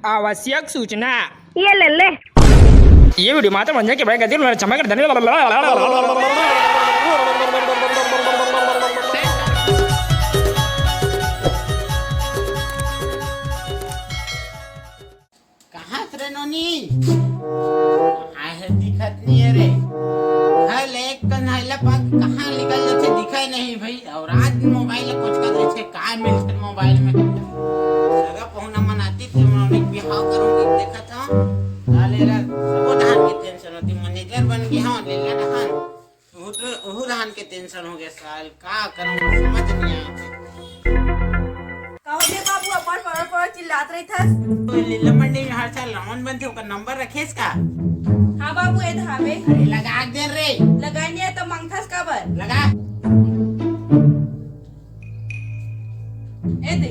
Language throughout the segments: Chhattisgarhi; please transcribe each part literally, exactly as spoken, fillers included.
आवश्यक सूचना। ये ले ले। ये वीडियो मात्र मनोरंजन के बजाय गलती से चमक धनी। कहाँ रे नोनी? आहे दिखत नहीं है रे। हर एक कन्हैया पाक कहाँ निकल जाथे, दिखा ही नहीं भाई। और रात में मोबाइल ला कोचकत रहिथे, का मिलथे मोबाइल में? सगा पहुना मन आती थे, उन्होंने बिहाव करूँगी, देखा था। साले ला सबो धान की टेंशन होती, मैनेजर बन गया हूँ, लीला धान। ओहू तो, ओहू धान के टेंशन हो गया साल, का करूँ, समझ नहीं आया। का हो गे बाबू, अपन परोर परोर चिल्लात रहिथस? तो लीला मंडी में हर साल रावण बनथे, ओकर नंबर रखेस का? हाँ बाबू, ए धावे। अरे लगा दे रे। लगाई नहीं है तो मांगथस काबर? लगा। ए दे।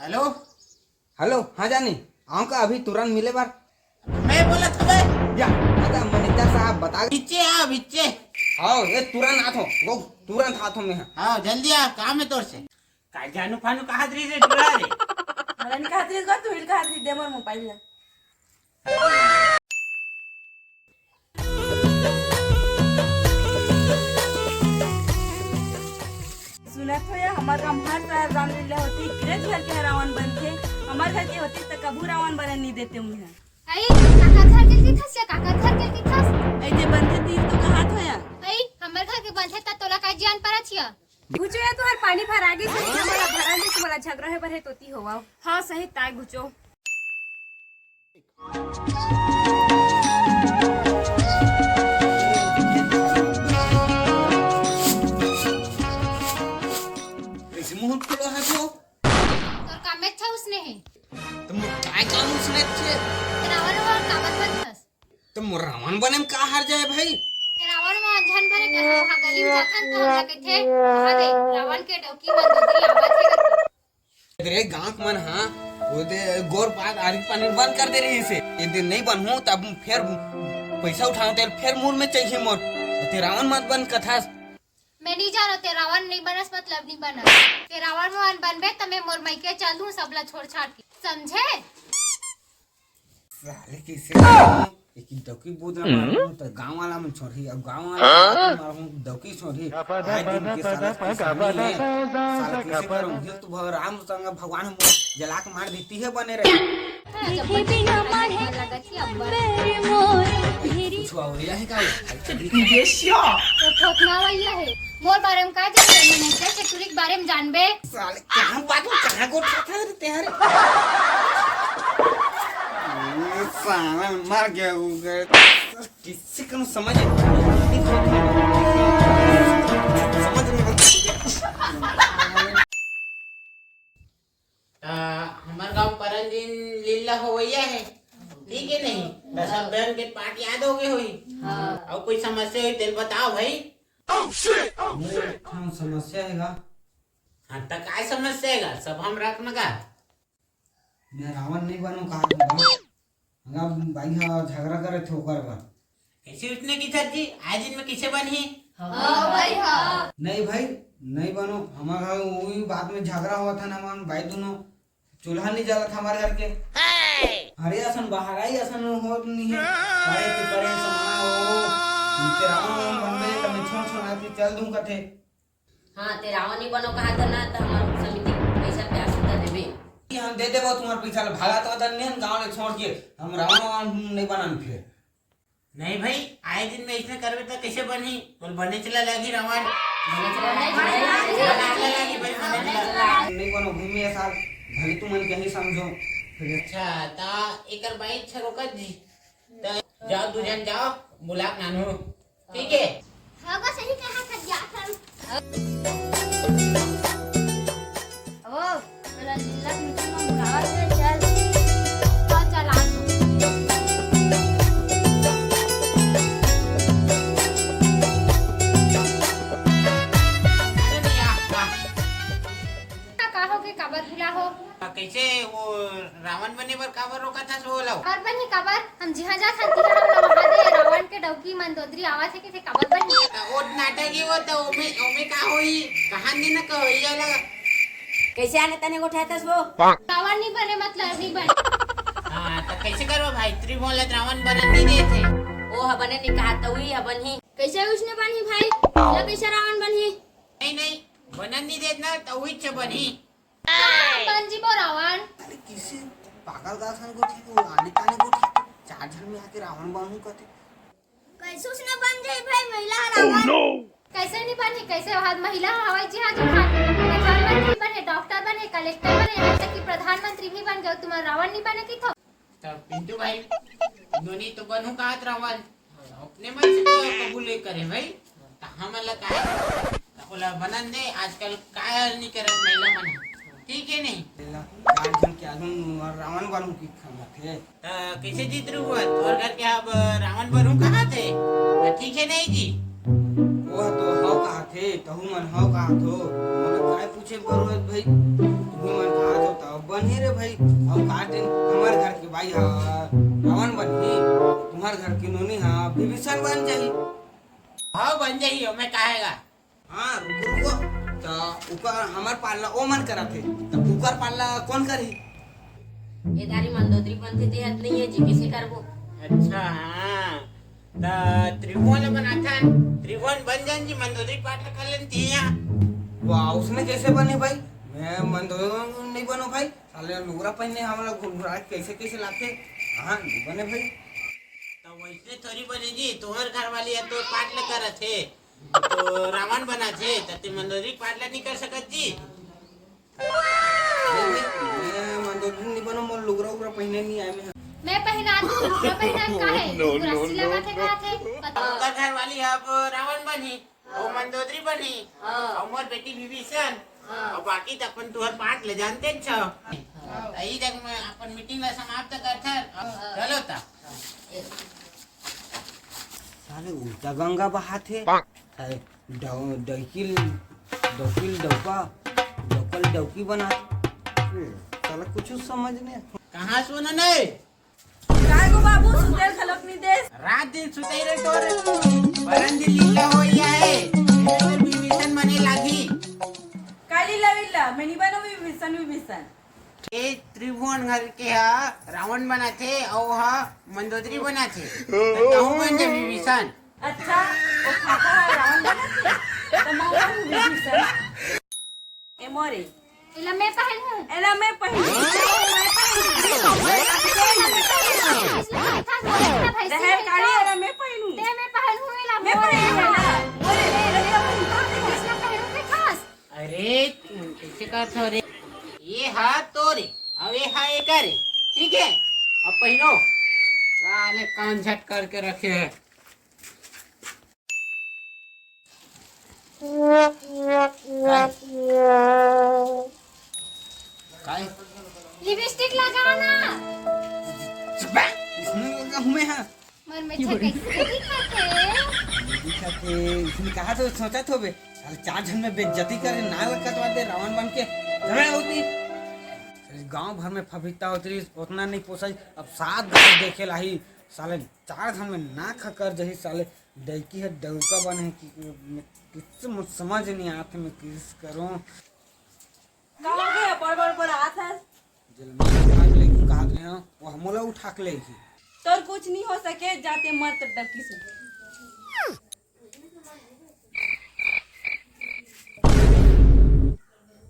हेलो। हेलो, हाँ जानी, आऊँ का अभी तुरंत मिले बर? मैं बोला था बे। या, आजा मैनेजर साहब, बता। बिच्चे आ, बिच्चे। हाँ, ये तुरंत आथो, गो, तुरंत आथो मैं। हाँ, जल्दी आ, काम है तोर से। का जानू फानू कहा रही रे, टुरा रे? मला नहीं कहा रही, तू ही कहा रही, दे मोर मोबाइल ला। सुनत हो या, हमर गाँव म हर साल रामलीला होती, किरेज घर के रावण बनथे। हमर घर के होती त कभू रावण बनन नहीं देते उन्हें। अई, काकर घर के किथस या काकर घर के किथस? अई जे बनथे तीन तो कहात हो या। अई, हमर घर के बनथे त तोला का जियान परत हिया? गुचो या तुहर पानी भर आगे से, हमला भरन दे, तुम्हाला झगड़ा है बर है तोती होवा। हाँ, सही ताय गुचो। कैसे मुंह खोलो है तो? तोर काम में अच्छा उसने है। तो मोर काय काम उसने अच्छे? रावण वावण काबर बनथस? तो मोर रावण बने में का हार जाए भाई? रावण में अनजान बने कर, वहाँ गली में जाथन तो हमला कथे, "वहाँ दे, रावण के डौकी मंदोदरी आवाज है।" रे गांव के मन हा, वो दे गोर पात आरी पानी बंद कर दे रही से। ये दिन नहीं बनहूं, तब फेर पैसा उठाऊं, तेल फेर मुर में चाहिए मोर। ते रावण मत बन कथास। मैं नहीं जानो, ते रावण नहीं बनस, मतलब नहीं बनस। ते रावण वावण बनबे, त मैं मोर मइके चल दूं, सबला छोड़ छाड़ के, समझे? साले कैसे एक ही डौकी बूद ना मारूं, तो गांव वाला मन छोड़ही, अब गांव वाला मन मारूं, डौकी छोड़ही। आज दिन के साला किसानी है, साला कैसे करूं? हिल तो भगवान राम संग भगवान हम जला के मार देती है, बने रहे। देखे बिना मारे अंबर मोर घेरी। कुछ हुआ है का? तो ठोकना वाला है। मोर बारे में का जानबे? मैंने क्या चतुरी के बारे में जानबे? साले कहाँ बात में कहाँ को उठाता है तेरे? ये साला मर गया वो गए। किससे करूँ समझ? समझ नहीं आता। त हमर गांव परन दिन लीला होवइया हे, ठीक हे नहीं? त सब धन के पाठ याद हो गए होही। हाँ। अउ कोई समस्या होही तेल बताओ भाई। मोर एक ठन समस्या हे गा। हाँ, त काय समस्या हे गा? सब हम रख न गा। मैं रावण नहीं बनूं कहा था गा। हंगा बाई हा झगड़ा करे थे ओकर बर। कैसे उठने की छत जी? आज दिन में किसे बनही? हाँ भाई, हाँ। नहीं भाई, नहीं बनो। हमार घर वही बात में झगड़ा हुआ था ना, हमार भाई दोनों चूल्हा नहीं जला था हमारे घर के। अरे असन बाहर आई असन होत नहीं है। परे के परे समान हो। ते रावण वावण बनबे त मैं छोड़ छोड़ आती चल दूं कथे। हाँ, ते रावण नहीं बनो कहा था ना, त हमार समिति के पैसा प्यास उतर देबे। कि हम दे देबो तुम्हार पैसा ला, भागा तो धन नहीं हम गाँव ले छोड़ के, हम रावण वावण नहीं बनन फिर। नहीं भाई, आए दिन में इसने करबे त कैसे बनही? बोल बने चला लागी रावण। बने चला लागी, बने चला लागी भाई, बने चला। नहीं बनो भूमि ऐसा, भले तुम मन कहीं समझो। फिर अच्छा, ता एकर बाई अच्छा रोकत जी। त जाओ, दू झन जाओ, बुला के लानहू। ठीक हे? हाँ, बस यही कहा था, जात हन। ओ, चला, लीला के मीटिंग में बुलावा थे, चल। हाँ, चल, आ जाओ। अरे नहीं, आ, आ। का हो गे, काबर बुला हो? आ, कैसे वो रावण बने बर काबर रोका था सो ला? काबर बनही काबर? हम जिहाँ जात हन तिहाँ हमला वहाँ दे रावण के डौकी मंदोदरी आवत हे कथे काबर बनही? त वो नाटक हे वो, त ओमे, ओमे का होही? कहानी न कहो, ये लगा। कैसे आने तने गोठियाथस वो? रावण नहीं बने, मतलब नहीं बने। हाँ, तो कैसे करबो भाई? त्रिभुवन ला रावण बनन नहीं देथे। ओ ह बने नहीं कहा, त उही ह बनही। कैसे उसने बनही भाई? या कैसे रावण बनही? नहीं, नहीं, बनन नहीं देत ना, त उही छ बनही। बन जीबो रावण। अरे किसे पागल का सन गोठियाथे, आने ताने गोठियाथे, चार झन में आके रावण बनहूं कथे। कैसे उसने बन जाई भाई महिला ह रावण? कैसे नहीं बने, कैसे हर महिला ह हवाई जहाज उड़ान, प्रधानमंत्री बने, डॉक्टर बने, कलेक्टर बने, यहाँ तक कि प्रधानमंत्री भी बन गए, तुम्हारा रावण नहीं बने की थो? तब पिंटू भाई, नोनी तो बनहूं कहत रावण, अपने मन से तो कबूल नहीं करे भाई, त हमन ला काहे? त ओला बनन दे, आजकल काहे नहीं करत महिला मन ह, ठीक है नहीं? तेला चार झन के आगू म रावण बनहूं की खा जाथे। त कैसे जीत रहू? तोर घर के अब रावण बनहूं कहथे, त ठीक है नहीं जी? वो तो हव कहथे, तहू मन हव कहत हो, मोला काय पूछे बर होत भाई? तुहू मन कहत हो त बनही रे भाई। अब का दिन हमर घर के बाई ह रावण बनही, तुम्हर घर के नोनी ह विभीषण बन जाही। हाँ, बन जाही, ओमे काहे गा? हाँ, रुको, रुको। त ऊपर हमर पाल ला ओ मन करत हे, त ऊपर पाल ला कौन करही? ये दारी मंदोदरी बनथे, देहत नहीं है जी, कैसे करबो? अच्छा, हाँ। त त्रिभुवन ला बनाथन, त्रिभुवन बन जान जी, मंदोदरी पाठ ला कर लेन तिया। वाह, उसने कैसे बने भाई? मैं मंदोदरी नहीं बनो भाई, साले लुगरा पहने हमला घुरघुरा के कैसे कैसे लाथे। हाँ, नहीं बने भाई। त वैसे थोड़ी बने जी, तुम्हर घर वाली है तो पाठ ला करत हे, तो रावण बनाथे, त ते मंदोदरी पाठ ला नहीं कर सकत जी। नहीं, नहीं, मैं मंदोदरी नहीं बनो, मोर लुगरा उगरा पहने नहीं आए मैं। मैं पहना दूं, लुगरा पहना का है? No, no, लुगरा सिला no, माथे no। का थे? बताओ। ओकर घर वाली अब रावण बनही, वो मंदोदरी बनही, हाँ। और मोर बेटी विभीषण, हाँ। और बाकी त अपन तुहर पाठ ले जानते छ। हाँ। त ई जग में अपन मीटिंग ला समाप्त करथन। हाँ। चलो ता। साले उल्टा गंगा बहात हे। साले डौ-, डौकी ल-, डौकी ल डौका, डौका ल डौकी बना। ए, साला कुछ समझ नहीं। कहाँ सुन नहीं? काय गो बाबू, सुते घलोक नहीं देस? रात दिन सुते रहे तोर। परन दिन लीला होई है, तोर विभीषण बने लागी। काय लीला वीला? मैं नहीं बनो विभीषण, विभीषण। ए त्रिभुवन घर के ह रावण बनाथे अउ ह मंदोदरी बनाथे। त तहूं बन जा विभीषण। अच्छा, वो खाता ह रावण बनाथे, त मैं बनहूं विभीषण। ए मोरे। एला मैं पहनहूं। एला मैं पहनहूं। जहर काढ़ी, एला मैं पहनहूं। ते मैं पहनहूं, एला मैं मोरे पहनहूं, ह। एला मैं पहनहूं। अरे, तुम कैसे करत हो रे? ये हा तोरे, अब ये हा एकर हे, ठीक है? अब पहनो। साले कान झट करके रखे हैं। काय? काय? लिपस्टिक लगा ना। चुप बे, इसने लगा हूँ मैं, हाँ। मन में छा कैसे दिखत हे? दिखत हे, इसने कहा तो सोचत होबे। साले चार झन में बेइज्जती करे, नाक ल कटवा दे, रावण बन के। झगड़ा होती। गांव भर में फफित्ता होती रही, उतना नहीं पोसाई, अब सात गांव देखे लाही। साले चार झन में नाक ह कर जही, साले डौकी ह डौका बने कि, किस समझ नहीं आते, मैं किस करूं। का हो गया? बड़ बड़ बड़ हाथ है। जेल में उठा के लेगी, कहा गए हैं, वो हमोला उठा के लेगी। तोर कुछ नहीं हो सके, जाते मर तब डरकी से।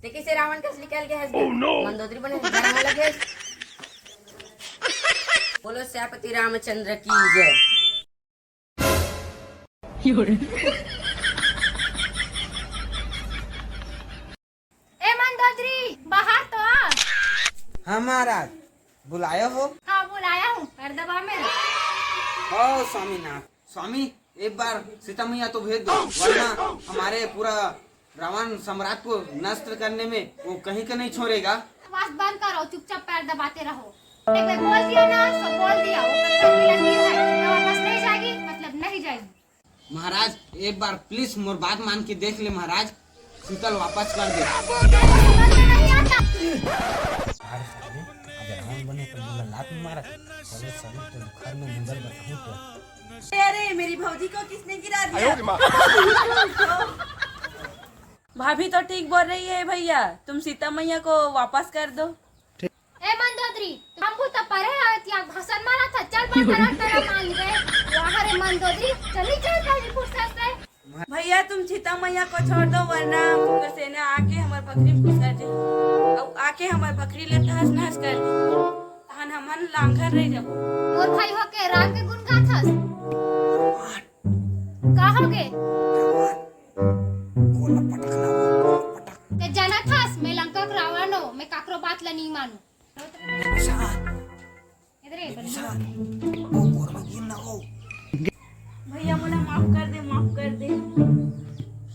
ते कैसे रावण कस निकल गए हंस गए? Oh, no! मंदोदरी बने हंस गए, लगे। बोलो सियापति रामचंद्र की जय। ए मंदोदरी, बाहर तो आ। हाँ महाराज, बुलाया हो? हाँ, बुलाया हूँ, पर्दा बांध मेरा। ओ स्वामीनाथ, स्वामी, एक बार सीता मैया तो भेज दो, वरना हमारे पूरा रावण सम्राट को नष्ट करने में वो कहीं का नहीं छोड़ेगा। आवाज बंद करो, चुपचाप पैर दबाते रहो। एक बार बोल दिया ना, सो बोल दिया, वो पत्थर की लकीर है, तो वापस नहीं जाएगी, मतलब नहीं जाएगी। महाराज, एक बार please मोर बात मान के देख ले महाराज, सीता ल वापस कर दे। अरे साले, आज रावण बने तो मोला लात मारा। चलो, चलो, तो घर में मुंदर बताऊं तो। अरे, मेरी भौजी को किसने गिरा दिया? आयो रे माँ। भाभी तो ठीक बोल रही है भैया, तुम सीता मैया को वापस कर दो। ए मंदोदरी, हम तो परे रहत या भाषण मारत ह, चल बा करा करा मान गए। वाह रे मंदोदरी, चली चल पहली फुर्सत से। भैया तुम सीता मैया को छोड़ दो, वरना उनकर सेना आके हमर बकरी में घुस कर जाए, और आके हमर बकरी ले तहस नहस कर दे। तहन हमन लांघर रह जाबो। मोर भाई होके राम के गुण गाथस। का होगे? ते जानत हस, मैं लंका के रावण हो, मैं काकरो बात ला नहीं मानू। इधर ए, भैया मोला माफ कर दे, माफ कर दे।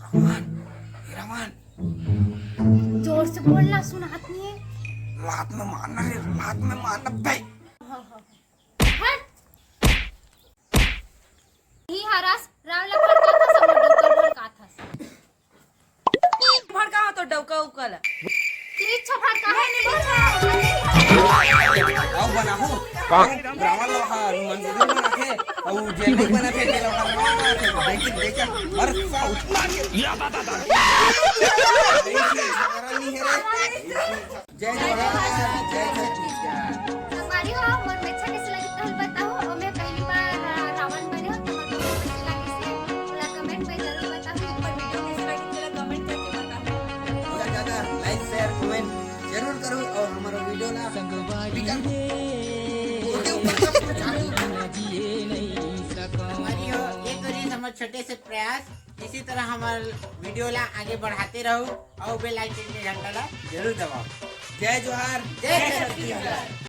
रावण, ए रावण। जोर से बोलना, सुनात नहीं है। लात में मारना रे, लात में मारना बे। हाँ, हाँ, हाँ। हट। नहीं हरस, राम ला भड़काथस, हमर डोकर भड़काथस। भड़का हो तो डौका उका ला। तीर छफा का है नहीं भड़का। आओ बनाहू। रावण ला हनुमान मंदिर में रखे, और जेल में बना थे, जेल में बना थे। देखिए, देखिए, हर सा उतना के। या दादा दादा। देखिए, झगड़ा नहीं है रे। जय जोहार, जय छत्तीसगढ़। संगवारी हो, मोर मेच्छा कैसे लगी तहल बताओ। और मैं पहली बार, अ, रावण बने हो, तो मोर कैसे लगी से पूरा comment में जरूर बताओ। ऊपर video कैसे लगी, पूरा comment करके बताओ। ज्यादा ज्यादा like, share, comment जरूर करो और हमारा video ना संगवारी विकल्प रे, ओके, ऊपर तक पहुंचाओ। संगवारी हो, ये तो रही हमारा छोटे से प्रयास। इसी तरह हमारे video ला आगे बढ़ाते रहो और bell icon के घंटा ला जरूर दबाओ। जय जोहार, जय छत्तीसगढ़।